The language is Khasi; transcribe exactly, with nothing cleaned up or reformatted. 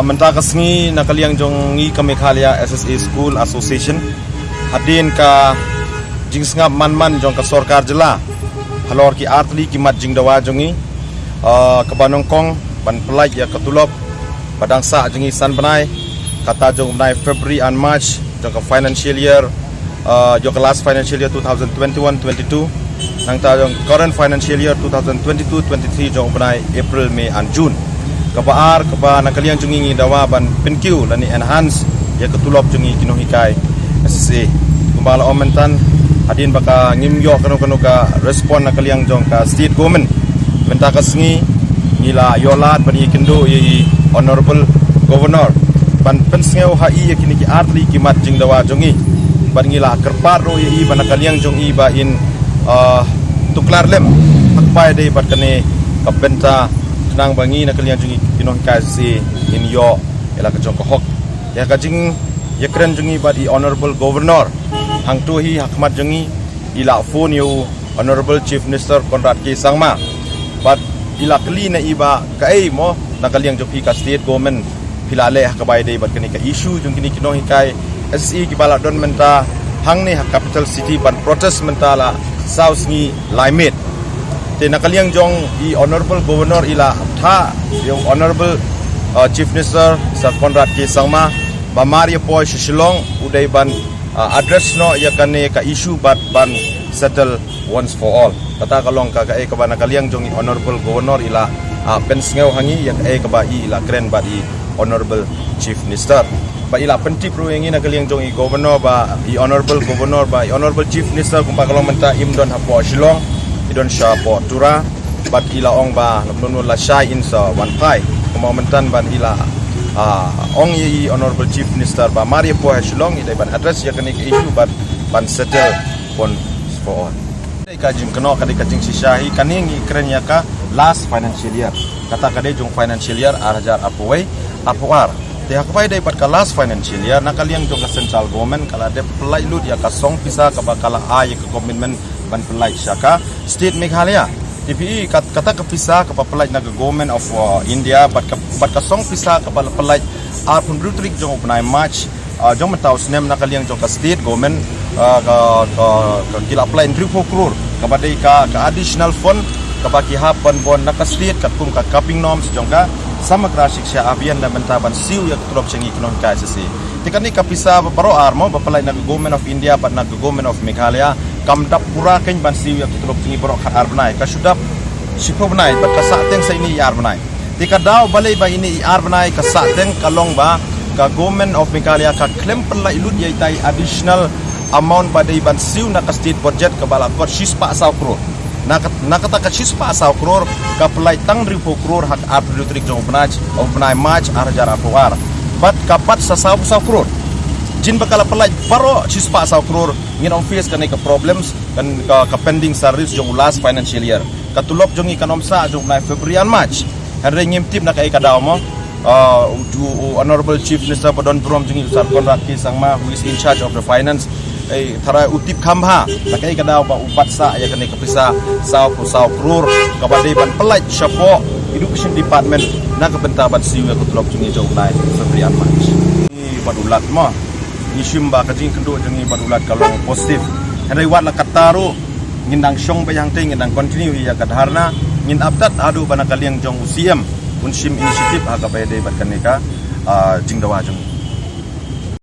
Mynta ka sngi na ka liang jong ngi ka Meghalaya S S A School Association, hadien ka jingsngap man man jong ka sorkar jylla halor ki artylli ki mat jingdawa jong ngi, ah, kaba nyngkong ban pyllait ïa ka tulop ba dang sah jong ngi san bnai, kata jong u bnai February and March jong ka financial year, ah, jong ka last financial year two thousand twenty-one twenty-two, nangta jong current financial year two thousand twenty-two twenty-three jong u bnai April, May and June. Kaba ar, kaba na ka liang jong ngi ngi dawa ban pynkiew lane enhance ïa ka tulop jong ngi ki nonghikai S S A. Kumba la ong mynta, hadien ba ka ngim ïoh kano kano ka respond na ka liang jong ka state government, mynta ka sngi ngi la ïoh lad ban ïakynduh ïa i Honorable Governor ban pynsngew ha i ïa kine ki artylli ki mat jingdawa jong ngi. Bad ngi la kyrpad ruh ïa i ba na ka liang jong i ba in, ah, tuklar lem ha kaba ïadei bad kane ka bynta, khnang ba ngi na ka liang jong ngi ki nonghikai S S A in ïoh ïa la ka jong ka hok. Ïa ka jingïakren jong ngi bad i Honorable Governor, hangto hi ha khmat jong ngi i la phone ïa u Honorable Chief Minister Conrad K Sangma. Bad i la kylli na i ba kaei mo na ka liang jong phi ka state government phi la leh ha kaba ïadei bad kane ka issue jong kine ki nonghikai S S A kiba la don mynta hangne ha capital city ban protest mynta la saw sngi lai miet. Te na ka liang jong i Honorable Governor i la thah ïa u Honorable, uh, Chief Minister Sir Conrad K Sangma ba mar ïa poi sha Shillong u dei ban, uh, address noh ïa kane ka issue bad ban settle once for all. Kata ka long ka kaei kaba na ka liang jong i Honorable Governor i la, ah, pynsngew ha ngi ïa kaei kaba i la kren bad i Honorable Chief Minister. Ba i la pyntip ruh ïa ngi na ka liang jong i Governor ba i Honorable Governor ba i Honorable Chief Minister kumba ka long mynta im don hapoh Shillong, i don shapoh Tura. Bad i la ong ba la mynno la shai in sa wan phai. Kumba mynta bad i la, ah, ong ïa i Honorable Chief Minister ba mar ïa poi ha Shillong i dei ban address ïa kane ka issue bad ban settle once for all. Ka dei ka jingkynnoh, ka dei ka jingshisha hi, kane ngi kren ïa ka last financial year. Kata ka dei jong financial year ar hajar arphew wei arphew ar. Te ha kaba ïadei bad ka last financial year na ka liang jong ka central government ka la dep pyllait lut ïa ka song pisa kaba ka la ai ïa ka commitment ban pyllait sha ka state Meghalaya. Te phi i kat-, kata ka pisa kaba pyllait na ka Government of, uh, India bad ka, bad ka song pisa kaba la pyllait arphew hynriew tarik jong u bnai March, ah, jong mynta u snem na ka liang jong ka state government, ah, ka, ka, ka ki la pyllait hynriewphew klur kaba dei ka, ka additional fund kaba ki hap ban bun na ka state katkum ka capping norms jong ka Samagra Shiksha Abhiyan na bynta ban siew ïa ka tulop jong ngi ki nonghikai S S A. Te kane ka pisa ba baroh ar mo ba pyllait na ka Government of India bad na ka Government of Meghalaya kam dap pura kein ban siew ïa ka tulop jong ngi baroh khatar bnai, ka shu dap shiphew bnai bad ka sahteng sa ine i ar bnai. Te ka daw balei ba ine i ar bnai ka sahteng ka long ba ka Government of Meghalaya ka khlem pyllait lut ïa ita i additional amount ba dei ban siew na ka state budget kaba la kot shispah saw klur. Na ka, na kata ka shispah saw klur ka pyllait tang hynriewphew klur ha ka arphew hynriew tarik jong u bnai, u bnai March ar hajar arphew ar. Bad ka bat sa saw saw klur. Jin ba ka la pyllait baroh shispah saw klur ngin ong face kane ka problems kan ka, ka pending salaries jong u last financial year. Ka tulop jong ngi kan ym sah jong u bnai February and March. Hynrei ngim tip na kaei ka daw mo. Ah, u, u, u Honorable Chief Minister ba don burom jong ngi u Sir Conrad K Sangma, who is in charge of the finance, eh, tharai u tip kham bha na kaei ka daw ba u bat sah ïa kane ka pisa saw phew saw klur kaba dei ban pyllait shapoh Education Department na ka bynta ban siew ïa ka tulop jong ngi jong u bnai February and March. Ngi bad u Lat mo. Ngi shim ba ka jingkynduh jong ngi bad u Lat ka long positive. Hynrei wat la katta ruh ngin dang shong beit hangtei, ngin dang continue ïa ka dharna, ngin ap tad haduh ba na ka liang jong u C M un shim initiative ha kaba ïadei bad kane ka, ah, jingdawa jong ngi.